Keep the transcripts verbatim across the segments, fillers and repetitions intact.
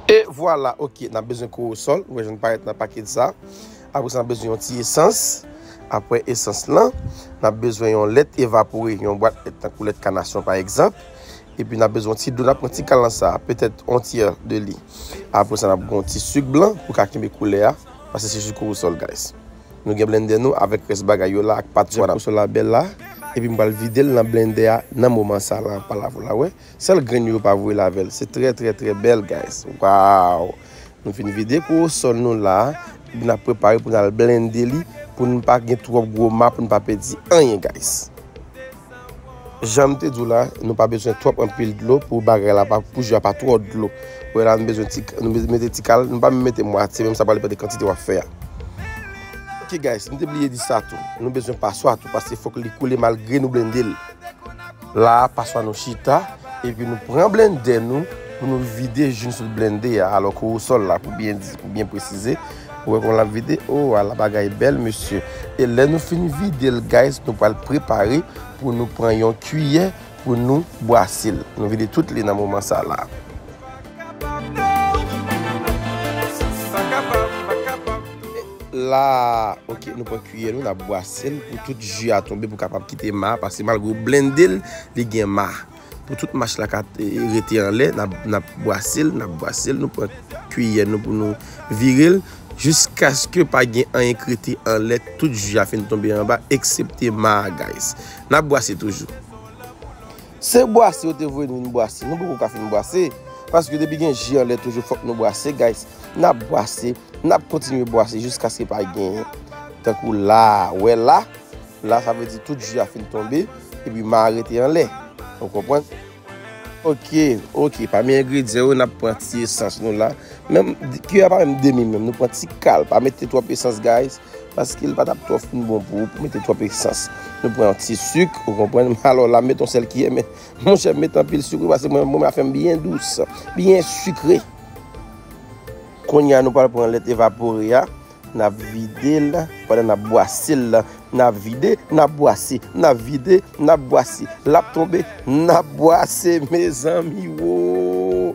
E vwala, ok, n ap bezwen korosòl, ou wè jan l parèt nan pakèt sa. Apre sa, n ap bezwen yon ti esans. Apre esans lan, n ap bezwen yon lèt evapore, yon bwat lèt tankou lèt kanasyon pa egzanp. Epi n ap bezwen yon ti dlo, n ap pran ti kal lan sa, petèt yon tyè de li. Apre sa, n ap gen yon ti sik blan pou ka kenbe koulè a, paske se jis korosòl, guys. Nou gen blendè nou avèk rès bagay yo la ak pat swa. Korosòl la bèl la, epi m pral vide l nan blendè a nan moman sa la, pa la pou la, wè. Sèl grenn yo pa voye l avè l. Se trè, trè, trè bèl, guys. Waw! Nou fin vide korosòl nou la, epi n ap prepare pou n al blende li, pou n pa gen twòp gwo ma, pou n pa pèdi anyen, guys. Jan m te di w la, nou pa bezwen twòp anpil dlo pou bagay la, pa, pou ji a pa twò dlo. Wè la, nou bezwen ti, nou mete ti kal, nou pa menm mete mwatye, menm sa pral depann de kantite w ap fè a. Ok, guys, m te bliye di sa tou. Nou bezwen paswa tou, paske fòk li koule malgre nou blende l. La, paswa nou chita, epi nou pran blendè nou pou nou vide ji n sot blende a. Alò, korosòl la, pou byen di, pou byen presize, ou wè kòman l ap vide? O, ala bagay bèl, mesye. E lè nou fin vide l, guys, nou pral prepare pou nou pran yon kiyè pou nou bwase l. Nou vide tout li nan moman sa la. La, ok, nou pran kiyè nou, n ap bwase l pou tout ji a tonbe, pou kapab kite ma, paske malgre w blende l, li gen ma. Pou tout mach la ka, eh, rete anlè, n ap, n ap bwase l, n ap bwase l, nou pran kiyè nou pou nou vire l, jiskaske pa gen anyen k rete anlè, tout ji a fin tonbe anba, eksepte ma a, guys. N ap bwase toujou. Se bwase yo te voye nou vin bwase. Nou poko ka fin bwase. Paske depi gen ji anlè toujou fòk nou bwase, guys. N ap bwase, n ap kontinye bwase jiskaske pa genyen. Tankou la, wè la. La, sa vle di tout ji a fin tonbe. Epi ma a rete anlè. Ou konprann? Ok, ok. Pami engredyan yo, n ap pran ti esans nou la. Menm, kiyè a pa menm demi menm. Nou pran ti kal. Pa mete twòp esans, guys. Paske l pa t ap twò fin bon pou ou, pou mete twòp esans. Nou pran yon ti sik, ou konprann? Alò, la, m met yon sèl kiyè, men, monchè, m met anpil sik, wi, paske mwen, mwen, afè m byen dous, byen sikre. Kounye a, nou pral pran lèt evapore a, n ap vide l, pandan n ap bwase l, n ap vide, n ap bwase, n ap vide, n ap bwase. L ap tonbe, n ap bwase, mezanmi, wo!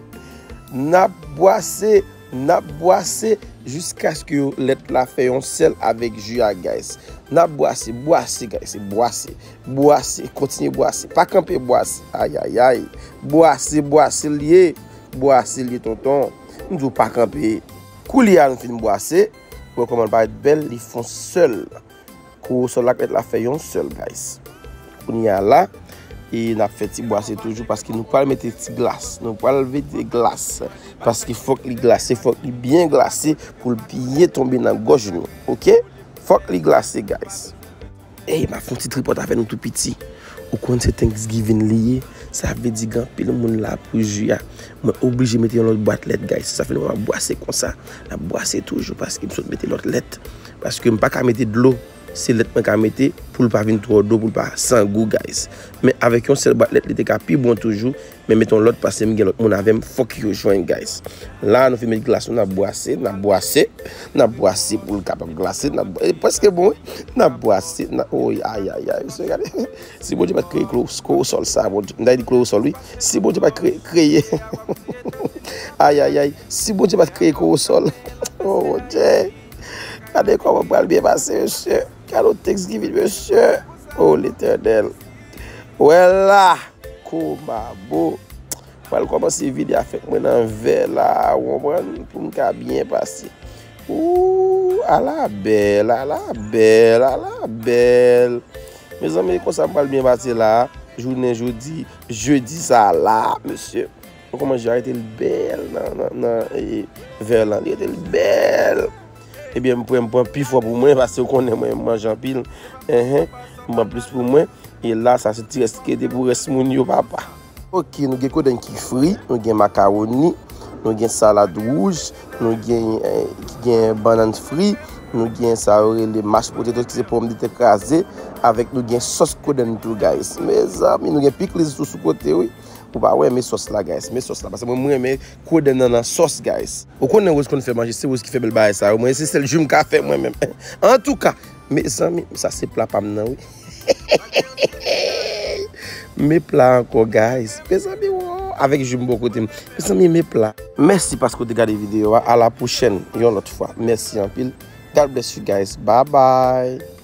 N ap bwase, n ap bwase, jiskaske yo lèt la fè yon sèl avèk ji a, guys. N ap bwase, bwase, guys, bwase, bwase, kontinye bwase. Pa kanpe bwase, ayayay. Bwase, bwase l ye, bwase l ye, tonton. M di w pa kanpe. Koulye a nou fin bwase, wè kòman l parèt bèl, li fè yon sèl. Korosòl ak lèt la fè yon sèl, guys. Kounye a la, e n ap fè ti bwase toujou, paske nou pral mete ti glas. Nou pral mete glas. Paske fòk li glase, fòk li byen glase pou l byen tonbe nan gòj nou. Ok? Fòk li glase, guys. Ey, m ap fè yon ti tripòt avè nou tou piti. Ou konn se Thanksgiving li ye. Sa vle di gen anpil moun la pou ji a. Mwen oblije mete yon lòt bwat lèt, guys. Se sa fè nou ap bwase konsa. N ap bwase toujou paske m sot mete lòt lèt. Paske m pa ka mete dlo. Se lèt mwen ka mete pou l pa vin twò do, pou l pa san gou, guys. Men avèk yon sèl bwat lèt, li te ka pi bon toujou. Men mete yon lòt paske m gen lòt moun avè m, fòk yo jwenn, guys. La, nou fin met glas nou, n ap bwase, n ap bwase, n ap bwase pou l kapab glase, n ap, e prèske bon, wi. N ap bwase, n ap, oy, ayayay, mesye, gade. Si Bondye pa t kreye klo-, korosòl sa, Bondye, m ta di klorosòl, wi. Si Bondye pa t kreye, kreye, ayayay, si Bondye pa t kreye korosòl, o Bondye, gade kòman pral byen pase, mesye. Gade yon Thanksgiving, mesye. O Letènèl. Wè la, komabo. Pral kòmanse vide afèk mwen nan vè la, ou konprann, pou m ka byen pase. Ooh, ala bèl, ala bèl, ala bèl. Mezanmi, konsa m pral byen pase la, jounen jodi, jedi sa la, mesye. Ou konprann, jan rete l bèl nan, nan, nan, e, vè lan, li rete l bèl. Ebyen, m pran, m pran pi fò pou mwen, paske ou konnen mwen, m manje anpil. Enhen, m pran plis pou mwen. E la, sa se ti rès ki rete pou rès moun yo, papa. Ok, nou gen kodenn ki fri, nou gen makawoni, nou gen salad wouj, nou gen, eh, ki gen bannann fri, nou gen sa yo rele mashed potato ki se pòmdetè kraze, avèk nou gen sòs kodenn tou, guys. Mezanmi, nou gen pikliz tou sou kote, wi. Ou pa wè, men sòs la, guys. Men sòs la, paske mwen, mwen renmen kodenn nan, nan sòs, guys. Ou konnen Rose konn fè manje, se Rose ki fè bèl bagay sa yo. Mwen, se sèl jou m ka fè mwen menm. Antouka, mezanmi, sa se pla pa m nan, wi. Men pla ankò, guys. Mezanmi, wo, avèk ji m bò kote m. Mezanmi, men pla. Mèsi paske w te gade videyo a. A la pwochèn, yon lòt fwa. Mèsi anpil. God bless you guys. Bye bye.